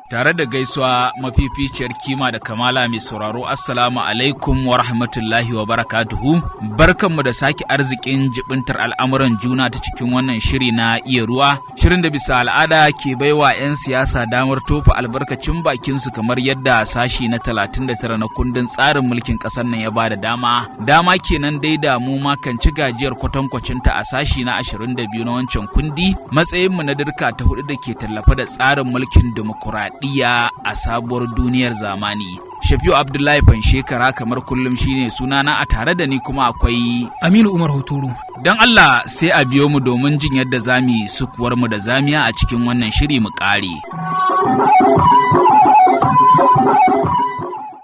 Tare da gaisuwa mafificiyar kima da kamala, mai sauraro, assalamu alaikum wa rahmatullahi wa barakatuhu. Barkanmu da sake arzikin jibintar al'amuran juna ta cikin wannan shiri na Iya Ruwa, shirin da bisa al'ada ke baiwa 'yan siyasa damar tofa albarkacin bakinsu kamar yadda sashi na 39 na kundin tsarin mulkin ƙasar nan ya bada dama. Dama kenan dai da mu ma kan ci gajiyar kwatankwacinta a sashi na 22 na wancan kundi, matsayinmu na dirka ta hudu da ke tallafa da tsarin mulkin dimokuraɗiyya a sabuwar duniyar zamani. Shafi'u Abdullahi Fanshekara kamar kullum shine sunana, a tare da ni kuma akwai Aminu Umar Hotoro. Don Allah sai a biyo mu domin jin yadda zami sukuwar mu da zamiya a cikin wannan shiri mu ƙare.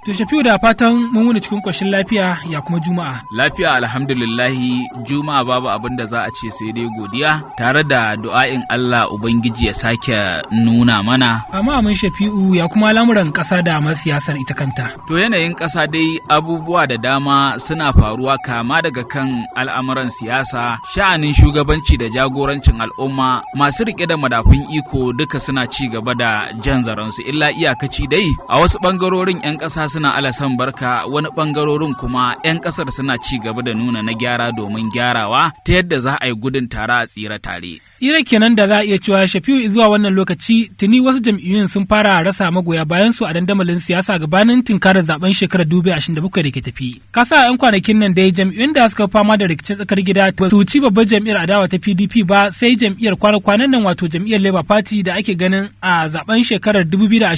To Shafi'u, da fatan mun wuni cikin ƙoshin lafiya, ya kuma Juma'a? Lafiya alhamdulillahi, Juma'a babu abin da za a ce sai dai godiya tare da du'a'in Allah Ubangiji ya sake nuna mana. Amma amin Shafi'u, ya kuma lamuran ƙasa da ma siyasar ita kanta? To yanayin ƙasa dai, abubuwa da dama suna faruwa, kama daga kan al'amuran siyasa, sha'anin shugabanci da jagorancin al'umma, masu riƙe da madafun iko duka suna ci gaba da jan zaransu, illa iyakaci dai a wasu ɓangarorin 'yan ƙasa suna alasan barka, wani ɓangarorin kuma 'yan ƙasar suna ci gaba da nuna na gyara domin gyarawa ta yadda za a yi gudun tare a tsira tare. Tsira kenan da za a iya cewa, Shafi'u, zuwa wannan lokaci tuni wasu jam'iyyun sun fara rasa magoya bayan su a dandamalin siyasa gabanin tunkarar zaben shekarar 2027 da ke tafi. Kasa 'yan kwanakin nan dai jam'iyyun da suka fama da rikicin tsakar gida su ci babbar jam'iyyar adawa ta PDP ba, sai jam'iyyar kwana-kwanan nan, wato jam'iyyar Labour Party da ake ganin a zaben shekarar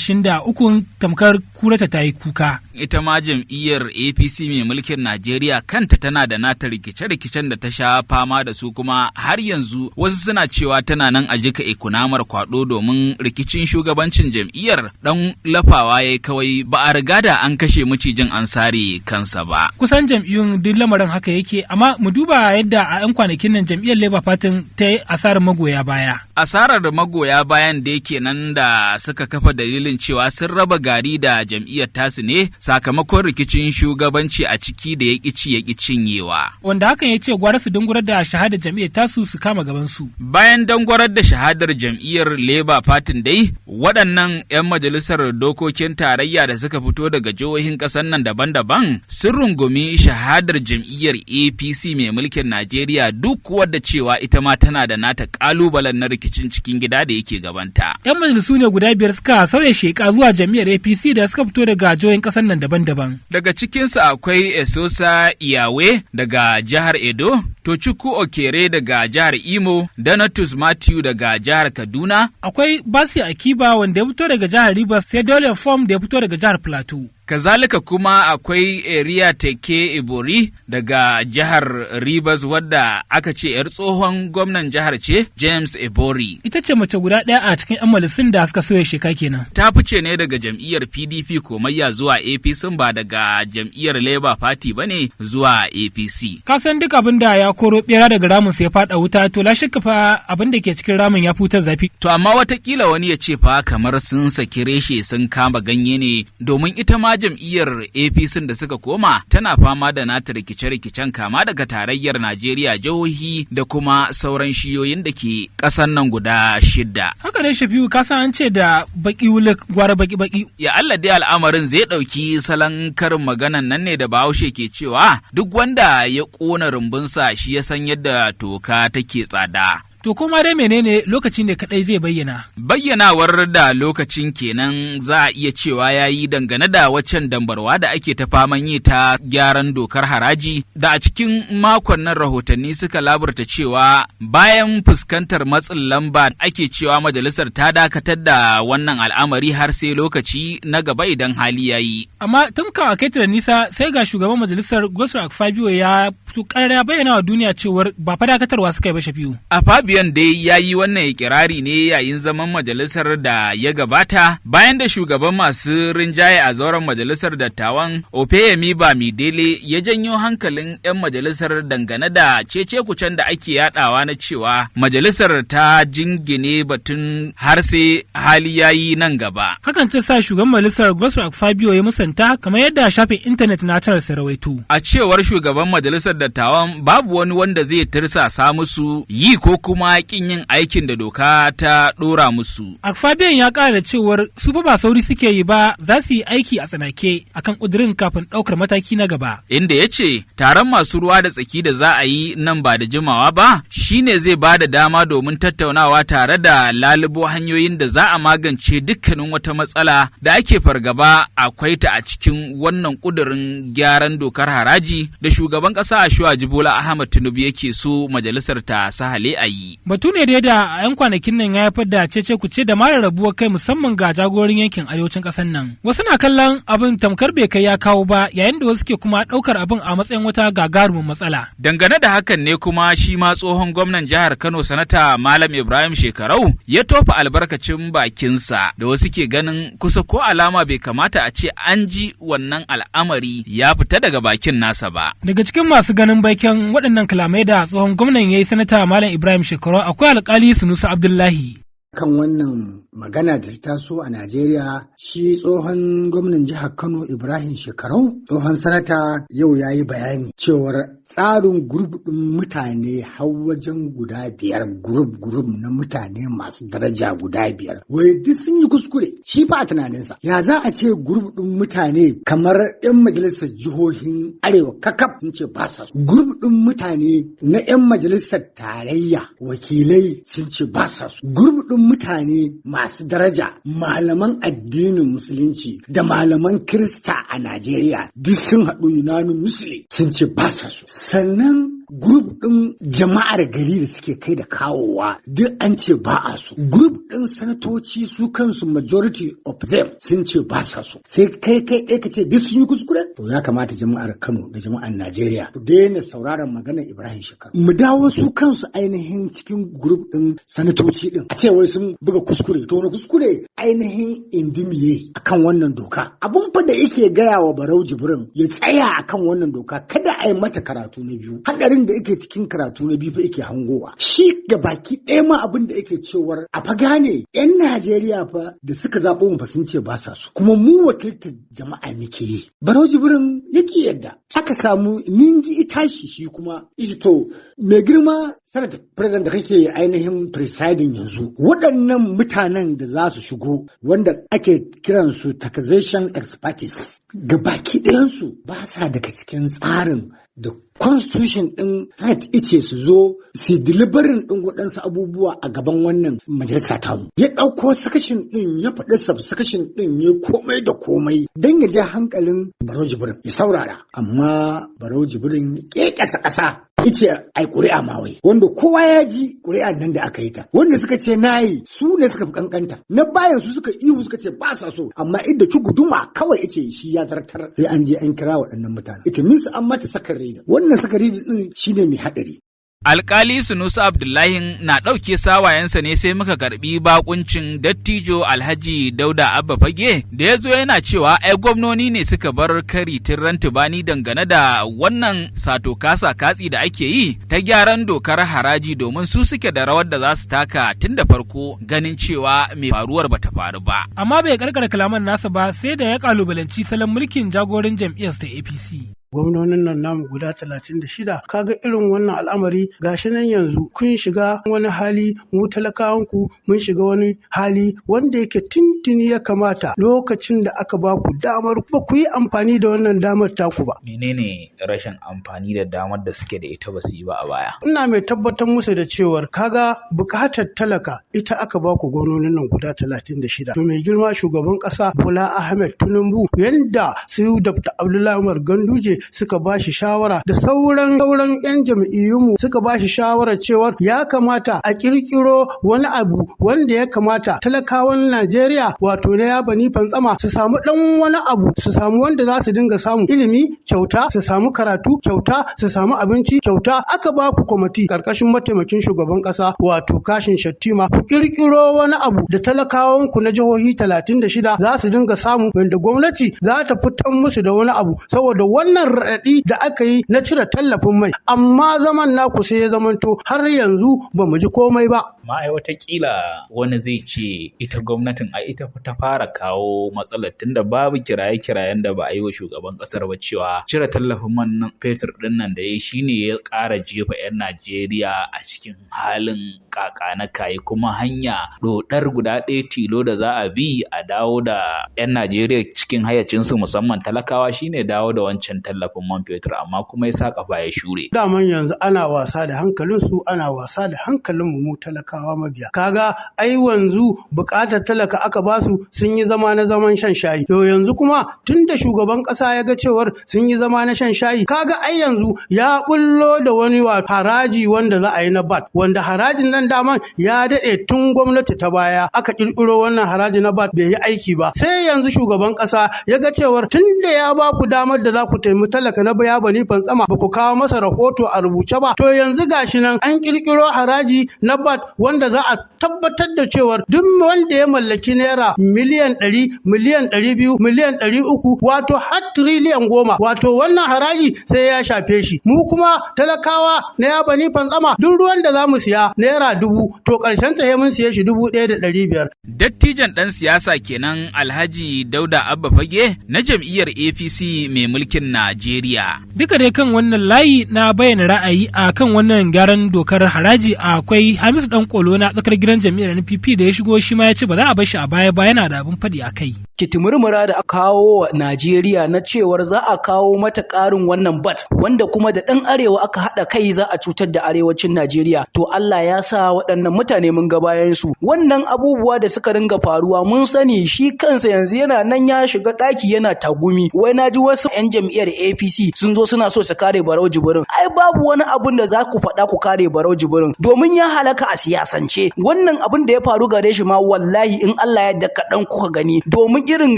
2023 tamkar kurata ta yi kuka. Ita ma jam'iyyar APC mai mulkin Najeriya kanta tana da nata rikice-rikicen da ta sha fama da su, kuma har yanzu wasu suna cewa tana nan a jika ikunamar kwado, domin rikicin shugabancin jam'iyyar dan lafawa ya kawai, ba a riga da an kashe macijin an sare kansa ba. Kusan jam'iyyun duk lamarin haka yake, amma mu duba yadda a 'yan kwanakin nan jam'iyyar Labour Party ta yi asarar magoya baya. Asarar magoya bayan da yake nan da suka kafa dalilin cewa sun raba gari da jam'iyyar tasu ne sakamakon rikicin shugabanci a ciki da ya ci ya cinyewa. Wanda hakan ya ce gwara su dungurar da shahadar jam'iyyar tasu su kama gabansu. Bayan dangwarar da shahadar jam'iyyar Labour Party dai, waɗannan 'yan majalisar dokokin tarayya da suka fito daga jihohin ƙasar nan daban-daban sun rungumi shahadar jam'iyyar APC mai mulkin Najeriya, duk wadda cewa ita ma tana da nata ƙalubalen na rikicin cikin gida da yake gabanta. 'Yan majalisu ne guda biyar suka sauya sheka zuwa jam'iyyar APC da suka fito daga jihohin ƙasar nan daban-daban. Daga cikinsu akwai Esosa Iyawe daga jihar Edo, Tochukwu Okere daga jihar Imo, Donatus Matthew daga jihar Kaduna. Akwai Basi Akiba wanda ya fito daga jihar Rivers, sai Dole Form da ya fito daga jihar Plateau. Kazalika kuma akwai Area Teke Ibori daga jihar Rivers, wadda aka ce 'yar tsohon gwamnan jihar ce, James Ibori. Ita ce mace guda ɗaya a cikin 'yan majalisun da suka soya sheka kenan. Ta fice ne daga jam'iyyar PDP komayya zuwa APC, ba daga jam'iyyar Labour Party ba ne zuwa APC. Ka san duk abin da ya koro bera daga ramin sai ya faɗa wuta, to la shakka fa abin da ke cikin ramin ya futar zafi. To amma watakila wani ya ce fa kamar sun saki reshe sun kama ganye ne, domin ita ma jam'iyyar APC da suka koma tana fama da nata rikice-rikicen, kama daga tarayyar Najeriya, jihohi da kuma sauran shiyoyin da ke ƙasar nan guda shidda. Haka ne Shafi'u, ka san an ce da baki wulik gwara baki-baki. Ya Allah dai al'amarin zai ɗauki salon karin maganan nan ne da Bahaushe ke cewa duk wanda ya ƙona rumbunsa shi ya san yadda toka take tsada. To koma dai menene, lokaci ne kadai zai bayyana. Bayyanawar da lokacin kenan za a iya cewa ya yi dangane da waccan dambarwa da ake ta faman yi ta gyaran dokar haraji, da a cikin makon nan rahotanni suka laburta cewa bayan fuskantar matsin lamba ake cewa majalisar ta dakatar da wannan al'amari har sai lokaci na gaba idan hali ya yi. Amma tun kan a kai ta da nisa, sai ga shugaban majalisar Godswill Akpabio ya fito ƙarar ya bayyana wa duniya cewar ba fa dakatarwa suka yi ba, Shafi'u. Akpabion dai ya yi wannan ikirari ne yayin zaman majalisar da ya gabata, bayan da shugaban masu rinjaye a zauren majalisar dattawan, Opeyemi Bamidele, ya janyo hankalin 'yan majalisar dangane da cece-kucen da ake yadawa na cewa majalisar ta jingine batun har sai hali ya yi nan gaba. Hakan ta sa shugaban majalisar Godswill Akpabio ya musanta, kamar yadda shafin intanet na Channels ya rawaito. A cewar shugaban majalisar dattawan, babu wani wanda zai tirsasa musu yi ko kuma kuma ƙin yin aikin da doka ta ɗora musu. Akfabiyan ya ƙara da cewar su fa ba sauri suke yi ba, za su yi aiki a tsanake akan ƙudurin kafin ɗaukar mataki na gaba. Inda ya ce taron masu ruwa da tsaki da za a yi nan ba da jimawa ba shine zai ba da dama domin tattaunawa tare da lalubo hanyoyin da za a magance dukkanin wata matsala da ake fargaba akwai ta a cikin wannan ƙudurin gyaran dokar haraji da shugaban ƙasa Asiwaju Bola Ahmad Tinubu yake so majalisar ta sahale a yi. Batu ne dai da a 'yan kwanakin nan ya haifar da cece kuce da mara rabuwar kai, musamman ga jagororin yankin arewacin ƙasar nan. Wasu na kallon abin tamkar bai kai ya kawo ba, yayin da wasu ke kuma ɗaukar abin a matsayin wata gagarumin matsala. Dangane da hakan ne kuma shi ma tsohon gwamnan jihar Kano, Sanata Malam Ibrahim Shekarau, ya tofa albarkacin bakinsa da wasu ke ganin kusa ko alama bai kamata a ce an ji wannan al'amari ya fita daga bakin nasa ba. Daga cikin masu ganin baikin waɗannan kalamai da tsohon gwamnan ya yi, Sanata Malam Ibrahim Shekarau, akwai Alkali Sunusi Abdullahi. Kan wannan magana da ta taso a Najeriya, shi tsohon gwamnan jihar Kano Ibrahim Shekarau, tsohon sanata, yau ya yi bayani cewar tsarin group ɗin mutane har wajen guda biyar, group group na mutane masu daraja guda biyar, wai duk sun yi kuskure. Shi fa a tunaninsa, ya za a ce group ɗin mutane kamar 'yan majalisar jihohin arewa kakaf sun ce ba sa, group ɗin mutane na 'yan majalisar tarayya wakilai sun ce ba sa su, group ɗin mutane masu daraja malaman addinin Musulunci da malaman Kirista a Najeriya duk sun haɗu unanimously sun ce ba sa so, sannan group ɗin jama'ar gari da suke kai da kawowa duk an ce ba a so, group ɗin sanatoci su kansu majority of them sun ce ba sa so, sai kai kai ɗaya ka ce duk sun yi kuskure? To ya kamata jama'ar Kano da jama'ar Najeriya ku daina sauraron maganar Ibrahim Shekarau. Mu dawo su kansu ainihin cikin group ɗin sanatoci ɗin, a ce wai sun buga kuskure, to wani kuskure ainihin Indimi akan wannan doka? Abun fa da yake gaya wa Barau Jibrin, ya tsaya akan wannan doka, kada a yi mata karatu na biyu. Hadarin da yake cikin karatu na biyu fa yake hangowa. Shi ga baki ɗaya ma abin da yake cewar a fa gane, 'yan Najeriya fa da suka zaɓo mu fa sun ce ba sa so, kuma mu wakiltar jama'a muke yi. Barau Jibrin yake yadda aka samu Ningi Itashi, shi kuma ishi to mai girma Senate President da kake ainihin presiding yanzu, waɗannan mutanen da za su shigo wanda ake kiransu taxation expertise, ga baki ɗayansu ba sa daga cikin tsarin da constitution ɗin Senate ice su zo su delivering ɗin waɗansu abubuwa a gaban wannan majalisa tamu. Ya ɗauko section ɗin, ya faɗi subsection ɗin, ya komai da komai don ya je hankalin Barau Jibrin ya saurara. Amma Barau Jibrin ƙeƙasa ƙasa, ice ai ƙuri'a ma wai, wanda kowa ya ji ƙuri'an nan da aka yi ta, wanda suka ce nayi su ne suka fi kankanta, na bayan su suka ihu suka ce ba sa so, amma inda ki guduma kawai ice shi ya zartar sai an je an kira waɗannan mutane. Ita means an mata second reading. Wannan second reading din shine mai haɗari. Alkali Sunusi Abdullahi na ɗauke sawayensa ne sai muka karɓi bakuncin dattijo Alhaji Dauda Abba Fage da ya zo yana cewa ai gwamnoni ne suka bar kari ran tubani dangane da wannan sato kasa katsi da ake yi ta gyaran dokar haraji, domin su suke da rawar da za su taka tun da farko ganin cewa mai faruwar bata faru ba. Amma bai karkara kalaman nasa ba sai da ya kalubalanci salon mulkin jagoran jam'iyyar ta APC. Gwamnonin nan namu guda 36, kaga irin wannan al'amari gashi nan yanzu kun shiga wani hali, mu talakawanku mun shiga wani hali wanda yake tintini ya kamata lokacin da aka ba ku damar ba ku yi amfani da wannan damar taku ba. Menene rashin amfani da damar da suke da ita ba su yi ba a baya? Ina mai tabbatar musu da cewar kaga bukatar talaka ita aka ba ku gwamnonin nan guda 36. To mai girma shugaban kasa Bola Ahmed Tinubu, yanda su Dr. Abdullahi Umar Ganduje suka ba shi shawara da sauran 'yan jam'iyyunmu suka ba shi shawarar cewar ya kamata a kirkiro wani abu wanda ya kamata talakawan Najeriya, wato na ya bani fantsama, su samu dan wani abu, su samu wanda za su dinga samu ilimi kyauta, su samu karatu kyauta, su samu abinci kyauta. Aka ba ku kwamiti karkashin mataimakin shugaban kasa, wato Kashim Shettima, ku kirkiro wani abu da talakawan ku na jihohi 36 za su dinga samu, wanda gwamnati za ta fitar musu da wani abu saboda wannan. raɗaɗi da aka yi na cire tallafin mai, amma zaman naku sai ya zamanto har yanzu ba mu ji komai ba. Ma ai watakila wani zai ce ita gwamnatin a ita ta fara kawo matsalar, tunda babu kiraye-kirayen da ba a yi wa shugaban kasar ba cewa cire tallafin man fetur din nan da ya shine ya ƙara jefa 'yan Najeriya a cikin halin kaka na kayi, kuma hanya dodar guda ɗaya tilo da za a bi a dawo da 'yan Najeriya cikin hayyacinsu, musamman talakawa, shine dawo da wancan tallafin man fetur, amma kuma ya sa kafa ya shure. Daman yanzu ana wasa da hankalinsu, ana wasa da hankalin mu talakawa mabiya. Kaga ai wanzu bukatar talaka aka basu, sun yi zama na zaman shan shayi. To yanzu kuma tunda shugaban kasa ya ga cewar sun yi zama na shan shayi, kaga ai yanzu ya bullo da wani haraji wanda za a yi na VAT, wanda harajin nan daman ya daɗe tun gwamnati ta baya aka kirkiro wannan haraji na VAT, bai yi aiki ba. Sai yanzu shugaban kasa ya ga cewar tunda ya ba ku damar da za ku taimaki talaka na baya bani fantsama, ba ku kawo masa rahoto a rubuce ba. To yanzu gashi nan an kirkiro haraji na VAT wanda za a tabbatar da cewar duk wanda ya mallaki naira miliyan 100, miliyan 200, miliyan 300, wato har tiriliyan 10, wato wannan haraji sai ya shafe shi. Mu kuma talakawa na ya bani fantsama, duk ruwan da za mu siya naira 1000, to ƙarshen ta mun siye shi 1500. Dattijan ɗan siyasa kenan, Alhaji Dauda Abba Fage na jam'iyyar APC mai mulkin Najeriya. Duka dai kan wannan layi na bayyana ra'ayi a kan wannan gyaran dokar haraji, akwai Hamisu Dan Kolo na tsakar gidan jam'iyyar NPP da ya shigo, shi ma ya ce ba za a bar shi a baya ba, yana da abin faɗi a kai. Kitimurmura da aka kawo wa Najeriya na cewar za a kawo mata ƙarin wannan bat, wanda kuma da ɗan arewa aka haɗa kai za a cutar da arewacin Najeriya. To Allah ya sa waɗannan mutane mun ga bayan su. Wannan abubuwa da suka ringa faruwa mun sani, shi kansa yanzu yana nan ya shiga ɗaki yana tagumi. Wai na ji wasu 'yan jam'iyyar APC sun zo suna so su kare Barau Jibrin. Ai babu wani abun da za ku faɗa ku kare Barau Jibrin domin ya halaka a siyasance. Wannan abun da ya faru gare shi ma, wallahi in Allah ya yarda kaɗan kuka gani, domin irin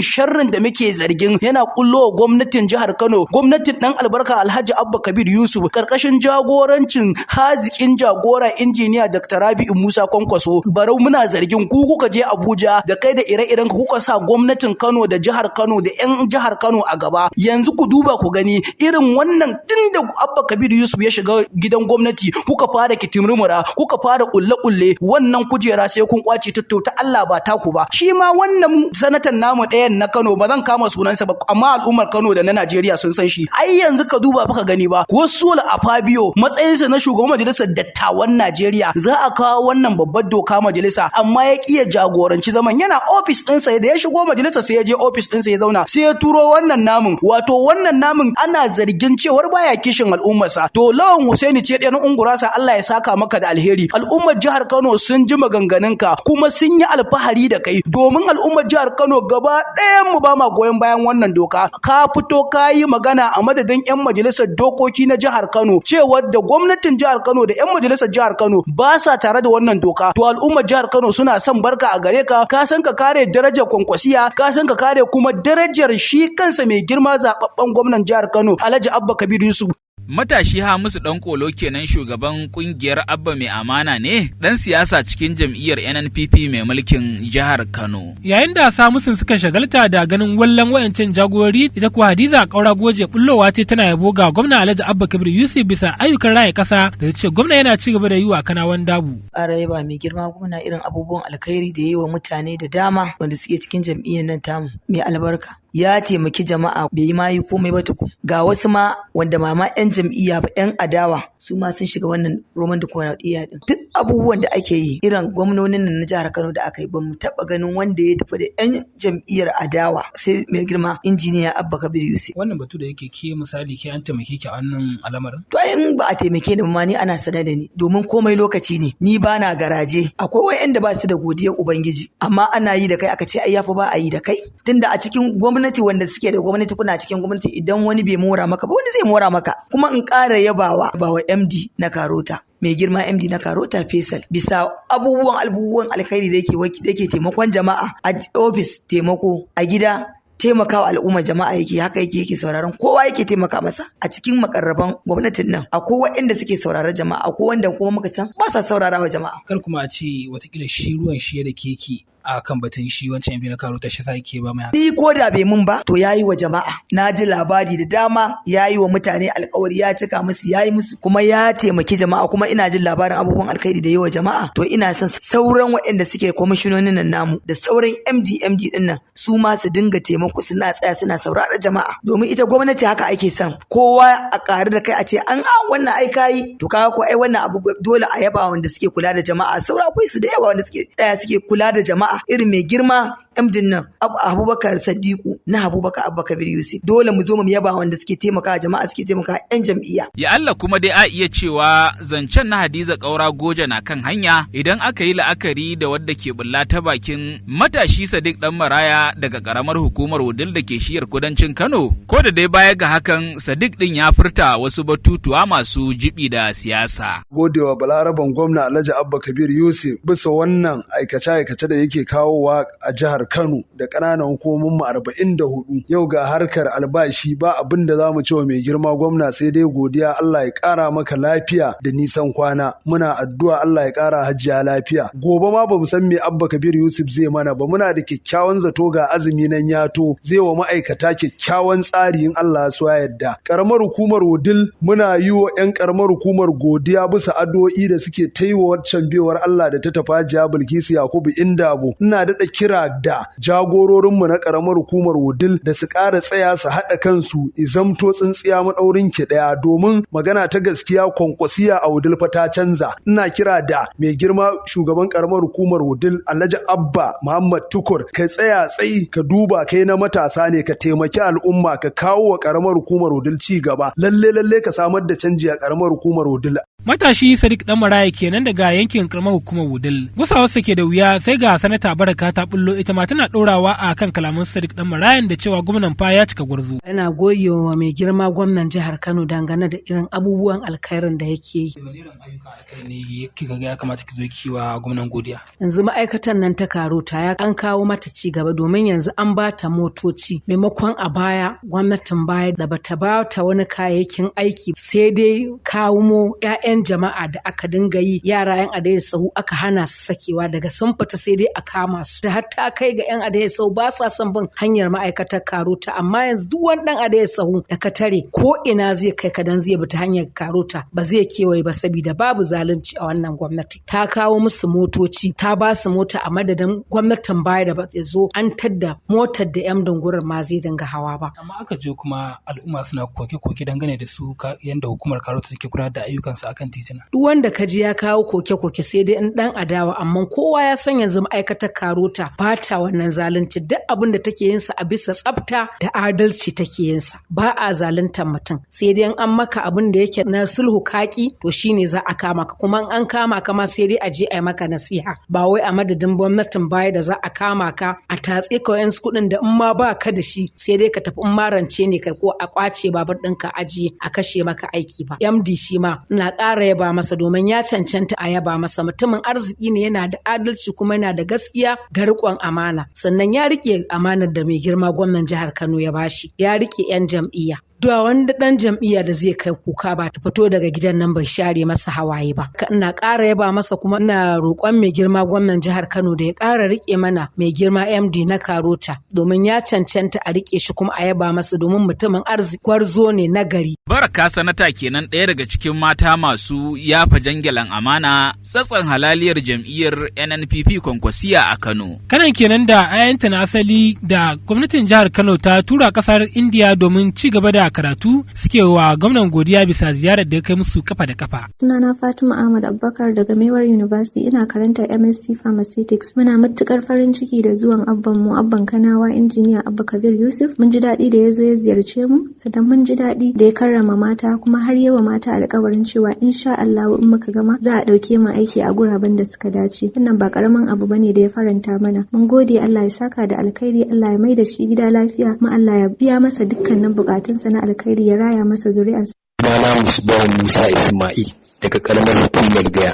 sharrin da muke zargin yana kullo gwamnatin jihar Kano, gwamnatin dan albarka Alhaji Abba Kabir Yusuf, karkashin jagorancin hazikin jagora injiniya Dr. Rabi'u Musa Kwankwaso. Barau, muna zargin ku kuka je Abuja da kai da ire-iren ku, kuka sa gwamnatin Kano da jihar Kano da yan jihar Kano a gaba. Yanzu ku duba ku gani irin wannan, tun da Abba Kabir Yusuf ya shiga gidan gwamnati kuka fara kitimurmura, kuka fara kulle-kulle. Wannan kujera sai kun kwace ta, ta Allah ba taku ba. Shi ma wannan sanatan namu ɗayan na Kano, ba zan kama sunansa ba, amma al'ummar Kano da na Najeriya sun san shi. Ai yanzu ka duba baka gani ba, ko Sola Afabio matsayinsa na shugaban majalisar dattawan Najeriya, za a kawo wannan babbar doka majalisa, amma ya ƙi ya jagoranci zaman, yana ofis ɗinsa. Da ya shigo majalisa sai ya je ofis ɗinsa ya zauna, sai ya turo wannan namun. Wato wannan namun ana zargin cewar baya kishin al'ummarsa. To Lawan Husaini ce ɗan ungurasa, Allah ya saka maka da alheri. Al'ummar jihar Kano sun ji maganganunka kuma sun yi alfahari da kai, domin al'ummar jihar Kano gaba ɗayan mu ba ma goyon bayan wannan doka. Ka fito ka yi magana a madadin 'yan majalisar dokoki na jihar Kano cewa da gwamnatin jihar Kano da 'yan majalisar jihar Kano ba sa tare da wannan doka. To al'ummar jihar Kano suna son barka a gare ka. Ka san ka kare darajar Kwankwasiya, ka san ka kare kuma darajar shi kansa mai girma zababben gwamnan jihar Kano Alhaji Abba Kabir Yusuf. Matashi Hamisu Ɗan Kolo kenan, shugaban kungiyar Abba Mai Amana ne, ɗan siyasa cikin jam'iyyar NNPP mai mulkin jihar Kano. Yayin da Samusun suka shagalta da ganin wallan wayancin jagorori, ita kuwa Hadiza Kaura Goje bullowa ce tana yabo ga gwamna Alhaji Abba Kabir Yusuf bisa ayyukan raya ƙasa da ta ce gwamna yana ci gaba da yi wa Kanawan dabu. Ƙara yaba mai girma gwamna irin abubuwan alkhairi da yi wa mutane da dama wanda suke cikin jam'iyyar nan tamu mai albarka. Ya taimaki jama'a, bai yi ma yi komai ba tukun. Ga wasu ma wanda mama 'yan jam'iyya ba, 'yan adawa, su ma sun shiga wannan roman dimokuraɗiyya din. Duk abubuwan da ake yi, irin gwamnonin nan na jihar Kano da aka yi, ba mu taɓa ganin wanda ya tafi da 'yan jam'iyyar adawa sai mai girma injiniya Abba Kabir Yusuf. Wannan batu da yake, ke misali ke an taimake ki a wannan al'amarin? To ai in ba a taimake ni ba ma, ni ana sanar da ni, domin komai lokaci ne. Ni ba na garaje. Akwai wa'anda ba su da godiyar ubangiji, amma ana yi da kai aka ce ai yafi ba a yi da kai. Tunda a cikin gwamnati, wanda suke da gwamnati, kuna cikin gwamnati, idan wani bai mora maka ba, wani zai mora maka. Kuma in ƙara yabawa bawa MD na Karota, mai girma MD na Karota Faisal, bisa abubuwan alkhairi da yake da yake taimakon jama'a a ofis, taimako a gida, taimakawa al'umma jama'a yake, haka yake sauraron kowa, yake taimaka masa. A cikin makarraban gwamnatin nan akwai waɗanda suke sauraron jama'a, akwai wanda kuma muka san ba sa saurarawa jama'a. Kar kuma a ce watakila shi ruwan shi da keke a kan batun shi wancan MD na Karota shi sa yake ba mai Ni ko da bai mun ba to yayi wa jama'a. Na ji labari da dama yayi wa mutane alkawari, ya cika musu, yayi musu, kuma ya taimaki jama'a, kuma ina jin labarin abubuwan alkhairi da yi wa jama'a. To ina son sauran waɗanda suke kwamishinonin nan namu da sauran MD MD din nan su ma su dinga taimako, suna tsaya suna saurara jama'a, domin ita gwamnati haka ake son kowa a ƙaru da kai, a ce an a wannan ai kayi. To kaga ko ai wannan abu dole a yaba wanda suke kula da jama'a. Saura akwai su da yawa wanda suke tsaya suke kula da jama'a, irin mai girma MD nan Abubakar Sadiku na Abubakar Abba Kabir Yusuf. Dole mu zo mu yaba wanda suke taimaka jama'a, suke taimaka yan jam'iyya. Ya Allah, kuma dai a iya cewa zancen na Hadiza Kaura Goja na kan hanya idan aka yi la'akari da wadda ke bulla ta bakin matashi Sadiq Dan Maraya daga karamar hukumar Wudil da ke shiyar kudancin Kano. Ko da dai baya ga hakan, Sadiq din ya furta wasu batutuwa masu jibi da siyasa. Godewa Balaraban gwamna Alhaji Abba Kabir Yusuf bisa wannan aikace-aikace da yake kawowa a jihar Kano da ƙananan hukumomin mu 44. Yau ga harkar albashi, ba abin da zamu ce wa mai girma gwamna sai dai godiya, Allah ya ƙara maka lafiya da nisan kwana. Muna addu'a Allah ya ƙara hajiya lafiya. Gobe ma bamu san me Abba Kabir Yusuf zai mana ba, muna da kyakkyawan zato, ga azumi nan ya to, zai wa ma'aikata kyakkyawan tsari in Allah ya so ya yarda. Karamar hukumar Wudil, muna yi wa 'yan karamar hukumar godiya bisa addu'o'i da suke ta yi wa waccan baiwar Allah da ta tafi, Hajiya Bilkisu Yakubu Indabo. Ina daɗa kira da jagororinmu na karamar hukumar Wudil da su ƙara tsaya su haɗa kansu izamto tsintsiya maɗaurin ki ɗaya, domin magana ta gaskiya Kwankwasiya a Wudil fa ta canza. Ina kira da mai girma shugaban karamar hukumar Wudil, Alhaji Abba Muhammad Tukur, ka tsaya tsayi ka duba, kai na matasa ne, ka taimaki al'umma, ka kawo wa karamar hukumar Wudil ci gaba. Lalle lalle ka samar da canji a karamar hukumar Wudil. Matashi Sadiq Dan Maraya kenan daga yankin karamar hukumar Wudil. Gusawarsa ke da wuya sai ga Sanata Baraka ta bullo, ita ma tana ɗorawa a kan kalaman Sadiq Dan Marayan da cewa gwamnan fa ya cika gwarzo. Ina goyewa mai girma gwamnan jihar Kano dangane da irin abubuwan alkhairin da yake yi. Wani irin ayyukan alkhairi ne kika ga ya kamata ki zo ki wa gwamnan godiya? Yanzu ma'aikatan nan ta Karota ya an kawo mata ci gaba, domin yanzu an ba ta motoci, maimakon a baya gwamnatin baya da bata ba ta wani kayayyakin aiki, sai dai kawo mo 'ya'yan jama'a da aka dinga yi, yara 'yan adai sahu aka hana su sakewa, daga sun fita sai dai a kama su, da har ta kai ga 'yan adai sahu ba sa son bin hanyar ma'aikatar Karota. Amma yanzu duk wani dan adai sahu da ka tare ko ina zai kai ka, dan zai bi ta hanyar Karota, ba zai kewaye ba, saboda babu zalunci a wannan gwamnati. Ta kawo musu motoci, ta ba su mota a madadin gwamnatin baya da ba ta zo an tadda motar da 'yan dungurar ma zai dinga hawa ba. Amma aka je kuma al'umma suna koke-koke dangane da su yanda hukumar Karota take gudanar da ayyukansu akan titina. Duk wanda ka ji ya kawo koke-koke sai dai in dan adawa, amma kowa ya san yanzu ma'aikatar Karota ba ta wannan zalunci. Duk abin da take yin sa a bisa tsafta da adalci take yin sa, ba a zaluntar mutum, sai dai in an maka abin da yake na sulhu kaki, to shine za a kama ka, kuma in an kama ka ma sai dai a je a yi maka nasiha, ba wai a madadin gwamnatin baya da za a kama ka a tatse ka wayansu kuɗin da in ma ba ka da shi sai dai ka tafi, in ma rance ne kai ko a kwace babur ɗinka ajiye a kashe maka aiki ba. MD shi ma ina ƙara yaba masa domin ya cancanta a yaba masa, mutumin arziki ne, yana da adalci kuma yana da gaskiya da riƙon amana, sannan ya riƙe amanar da mai girma gwamnan jihar Kano ya bashi, ya riƙe 'yan jam'iyya. Da wanda dan jam'iyya da zai kai kuka ba ta fito daga gidan nan bai share masa hawaye ba. Ina ƙara yaba masa kuma ina roƙon mai girma gwamnan jihar Kano da ya ƙara riƙe mana mai girma MD na Karota, domin ya cancanta a riƙe shi kuma a yaba masa, domin mutumin arziki, gwarzo ne na gari. Baraka Sanata kenan, ɗaya daga cikin mata masu yafa jangalan amana tsatsan halaliyar jam'iyyar NNPP Kwankwasiya a Kano. Kanan kenan da 'ya'yanta na asali da gwamnatin jihar Kano ta tura kasar Indiya domin ci gaba da karatu suke wa gwamnan godiya bisa ziyarar da ya kai musu kafa da kafa. Sunana Fatima Ahmad Abubakar daga Mewar University, ina karanta MSc Pharmaceutics. Muna matukar farin ciki da zuwan abban mu, abban Kanawa, Injiniya Abba Kabir Yusuf. Mun ji daɗi da ya zo ya ziyarce mu, sannan mun ji daɗi da ya karrama mata, kuma har yawa mata alkawarin cewa insha Allah in muka gama za a ɗauke mu aiki a guraben da suka dace. Wannan ba karamin abu bane da ya faranta mana. Mun gode, Allah ya saka da alkhairi, Allah ya mai da shi gida lafiya, kuma Allah ya biya masa dukkanin bukatunsa na alkhairi, ya raya masa zuri'arsa. Sunana Musbahu Musa Ismail daga karamar hukumar Gaya.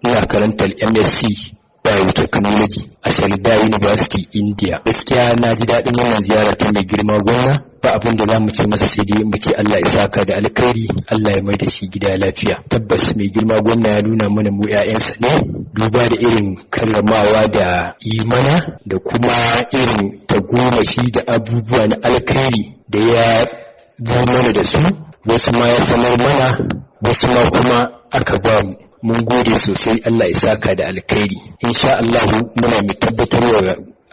Ina karantar MSc Biotechnology a Sharda University, India. Gaskiya na ji daɗin wannan ziyara ta mai girma gwamna. Ba abin da za mu ce masa sai dai mu ce Allah ya saka da alkhairi, Allah ya mai da shi gida lafiya. Tabbas mai girma gwamna ya nuna mana mu 'ya'yansa ne, duba da irin karramawa da yi mana da kuma irin tagomashi da abubuwa na alkhairi da ya zo mana da su, wasu ma ya sanar mana, wasu ma kuma aka ba mu. Mun gode sosai, Allah ya saka da alkhairi. Insha Allah muna mai tabbatar wa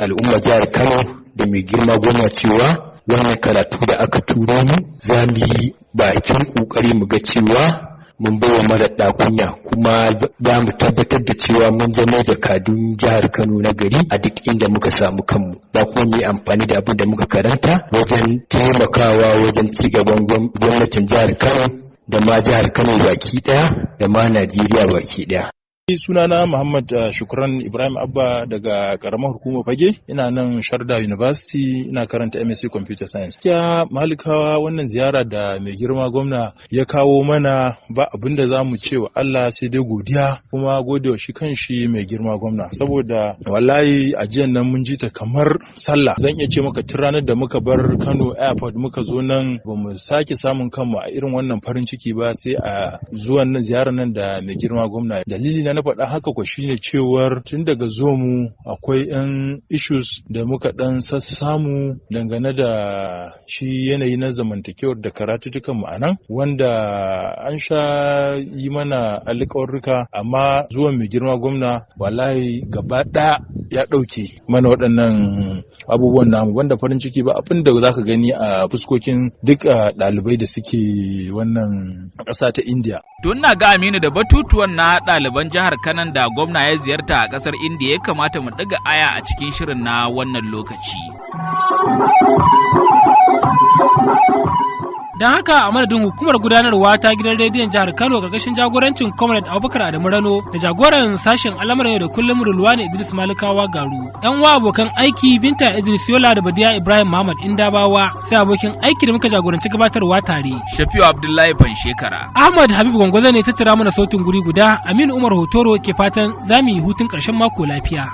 al'umma jihar Kano da mai girma gwamna cewa wannan karatu da aka turo mu za mu yi bakin kokari mu ga cewa mun baiwa mara kunya, kuma za mu tabbatar da cewa mun zama jakadun jihar Kano na gari a duk inda muka samu kanmu. Za kuma mu yi amfani da abin da muka karanta wajen taimakawa wajen ci gaban gwamnatin jihar Kano da ma jihar Kano baki daya da ma Najeriya baki daya. Sunana Muhammad Shukran Ibrahim Abba daga karamar hukumar Fage. Ina nan Sharda University, ina karanta MSc Computer Science. Gaskiya Malikawa, wannan ziyara da mai girma gwamna ya kawo mana, ba abin da zamu ce wa Allah sai dai godiya, kuma godewa shi kanshi mai girma gwamna, saboda wallahi ajiyan nan mun ji ta kamar sallah. Zan iya ce maka tun ranar da muka bar Kano Airport muka zo nan, ba mu sake samun kanmu a irin wannan farin ciki ba sai a zuwan nan, ziyarar nan da mai girma gwamna. Dalili na faɗa haka ko shine cewar tun daga zo mu akwai 'yan issues da muka ɗan sassamu dangane da shi yanayi na zamantakewar da karatuttukan mu anan, wanda an sha yi mana alƙawarruka, amma zuwan mai girma gwamna wallahi gaba ɗaya ya ɗauke mana waɗannan abubuwan namu, wanda farin ciki ba abin da za ka gani a fuskokin duk ɗalibai da suke wannan ƙasa ta India. Tun na ga Aminu, da batutuwan na ɗaliban jihar Kanan da gwamna ya ziyarta a ƙasar Indiya ya kamata mu ɗaga aya a cikin shirin na wannan lokaci. Don haka a madadin hukumar gudanarwa ta gidan rediyon jihar Kano karkashin jagorancin Comrade Abubakar Adamu Rano da jagoran sashen al'amuran yau da kullum Rulwani Idris Malikawa Garu, yan uwa abokan aiki Binta Idris Yola da Badiya Ibrahim Muhammad Indabawa, sai abokin aiki da muka jagoranci gabatarwa tare, Shafi'u Abdullahi Fanshekara. Ahmad Habibu Gwangwazo ne tattara mana sautin guri guda. Aminu Umar Hotoro ke fatan za mu yi hutun ƙarshen mako lafiya.